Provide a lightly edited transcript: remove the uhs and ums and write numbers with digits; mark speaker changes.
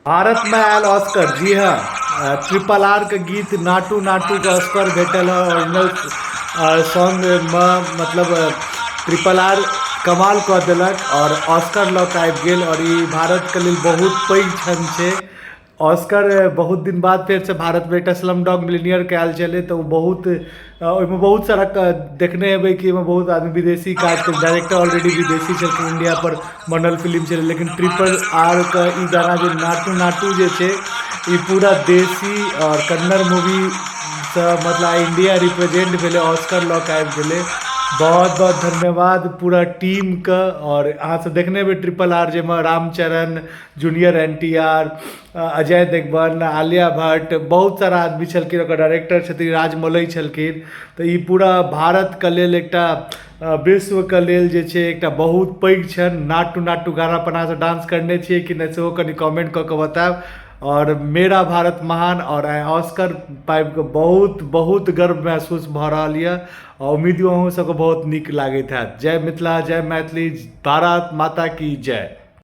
Speaker 1: भारतमे आयल ऑस्कर। जी हाँ, ट्रिपल आर के गीत नाटू नाटू के ऑस्कर भेटल है ओरिजिनल सॉन्गमे। मतलब ट्रिपल आर कमाल कऽ देलक आओर ऑस्कर लऽ कऽ आबि गेल आओर ई भारतके लेल बहुत पैघ क्षण छै। ऑस्कर बहुत दिन बाद फेरसँ भारतमे एकटा स्लम डॉग मिलियनियरके आयल छलै, तऽ ओ बहुत ओहिमे बहुत सारा देखने हेबै कि ओहिमे बहुत आदमी विदेशी काज के डायरेक्टर ऑलरेडी विदेशी छलखिन, इंडिया पर बनल फिल्म छलै। लेकिन ट्रिपल आर के ई गाना जे नाटू नाटू जे छै, ई पूरा देशी आओर कन्नड़ मूवीसँ मतलब इंडिया रिप्रेजेंट भेलै, ऑस्कर लऽ कऽ आबि गेलै। बहुत बहुत धन्यवाद पूरा टीमके। आओर अहाँ सब देखने हेबै ट्रिपल आर, जाहिमे Ramcharan, junior N T R, Ajay Devgan, Alia Bhatt, बहुत सारा आदमी छलखिन। ओकर डायरेक्टर छथिन राजमौली छलखिन। तऽ ई पूरा भारतके लेल एकटा विश्वके लेल जे छै एकटा बहुत पैघ छनि। नाटू नाटू गाना पर अहाँसभ डांस करने छियै कि नहि, सेहो कनि कमेंट कऽ कऽ बतायब। आओर मेरा भारत महान। आओर आइ ऑस्कर पाबि कऽ बहुत बहुत गर्व महसूस भऽ रहल यऽ आओर उम्मीद अहूँ सबके बहुत नीक लागैत हैत। जय मिथिला, जय मैथिली, भारत माता की जय।